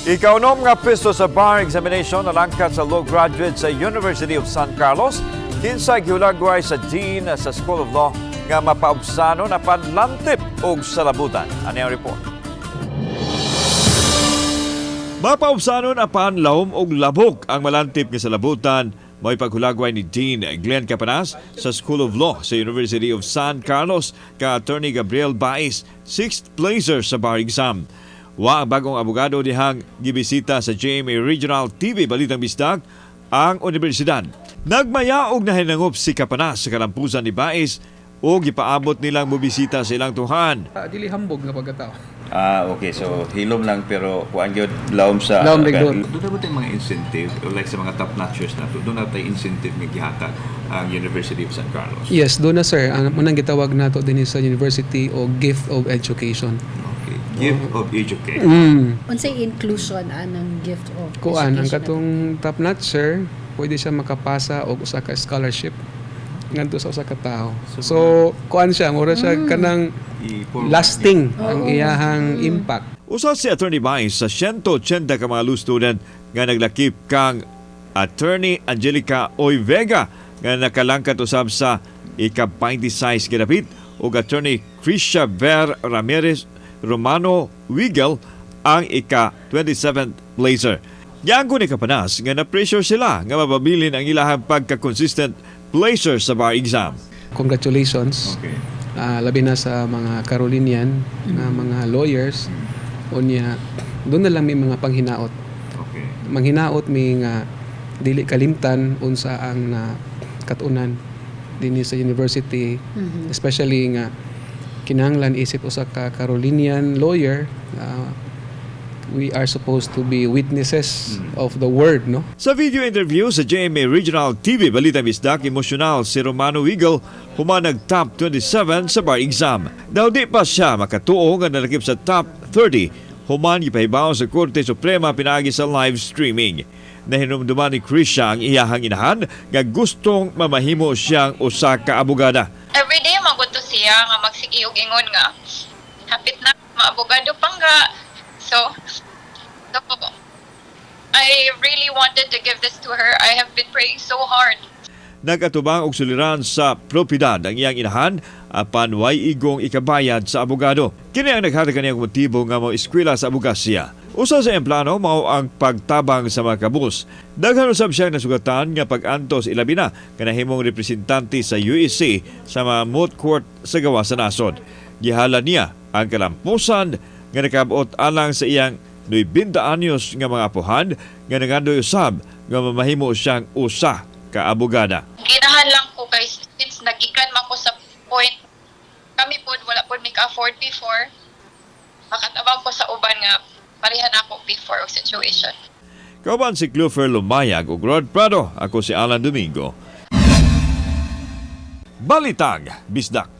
Ikaunom nga pwesto sa bar examination nalangkat sa law graduate sa University of San Carlos, kinsa gihulagway sa Dean sa School of Law nga mapaubsanon apan lantip og salabutan. Ani ang report. Mapaubsanon apan lahom og labok ang malantip nga salabutan, mao'y paghulagway ni Dean Glenn Capanas sa School of Law sa University of San Carlos ka Attorney Gabriel Baez, sixth placer sa bar exam. Wa ang bagong abogado dihang gibisita sa GMA Regional TV Balitang Bisdak ang universidad. Nagmayaog na hinangop si Capanas sa kalampusan ni Baez o gipaabot nilang mobisita sa ilang tuhan. Ah, dili hambog nga pagkatao. Ah, okay. So, hilom lang pero kuan gyud lawom sa Lawom lang doon. Duna ba tay mga incentive or like sa mga top notchers na to? Duna tay incentive nga gihatag ang University of San Carlos? Yes, duna, sir. Ang unang gitawag nato din sa university o gift of education. Okay. Gift of education. Unsay inclusion anang gift of Kuan ang education? Katong top notch, sir, pwede siya makapasa og usa ka scholarship ngadto sa usa ka tawo. So, kuan siya, mura siya kanang I-forward. Lasting ang iyahang impact. Usa si Attorney Baez sa 180 ka mga law student nga naglakip kang Attorney Angelica Oy Vega nga nakalangkat usab sa ika-26 gidapit ug Attorney Krisha Ver Ramirez Romano Wigel ang ika-27th placer. Giangko ni Capanas nga na-pressure sila nga mapabilin ang ilahang pagka-consistent placer sa bar exam. Congratulations. Ah, labi na sa mga Carolinian na mga lawyers. Unya, duna lang may mga panghinaot. Manghinaot mi nga dili kalimtan unsa ang na katunan dinhi sa university, especially nga kinahanglan isip usa ka Carolinian lawyer, we are supposed to be witnesses of the word, no? Sa video interview sa GMA Regional TV Balita Bisdak, emosyonal si Romano Wiggle human nag top 27 sa bar exam. Daw di pa siya makatuo nga nalakip sa top 30 human gipahibaw sa Korte Suprema pinaagi sa live streaming. Nahinumduman ni Krisha ang iyahang inahan nga gustong mamahimo siyang usa ka abogada. Everyday magud to siya nga magsige og ingon nga hapit na maabogado pangga. So I really wanted to give this to her. I have been praying so hard. Nagatubang og suliran sa propiedad ang iyang inahan apan way igong ikabayad sa abogado. Kini ang naghatag kaniyang motibo nga mo eskwela sa abogasya. Usa sa iyang plano mao ang pagtabang sa mga kabus. Daghan usab siyang nasugatan nga pag-antos, ilabi na kanahimong representante sa USC sa mga moot court sa gawas sa nasod. Gihala niya ang kalampusan nga nakabot alang sa iyang 90 anyos nga mga apuhan nga nangandoy usab nga mamahimo siyang usa ka abogada. Ginahan lang ko kay since nagikan man ko sa point kami pod wala pod mi ka-afford before, makatabang ko sa uban nga parehan ako before og situation. Kauban si Clufer Lumayag ug Rod Prado. Ako si Alan Domingo. Balitang Bisdak.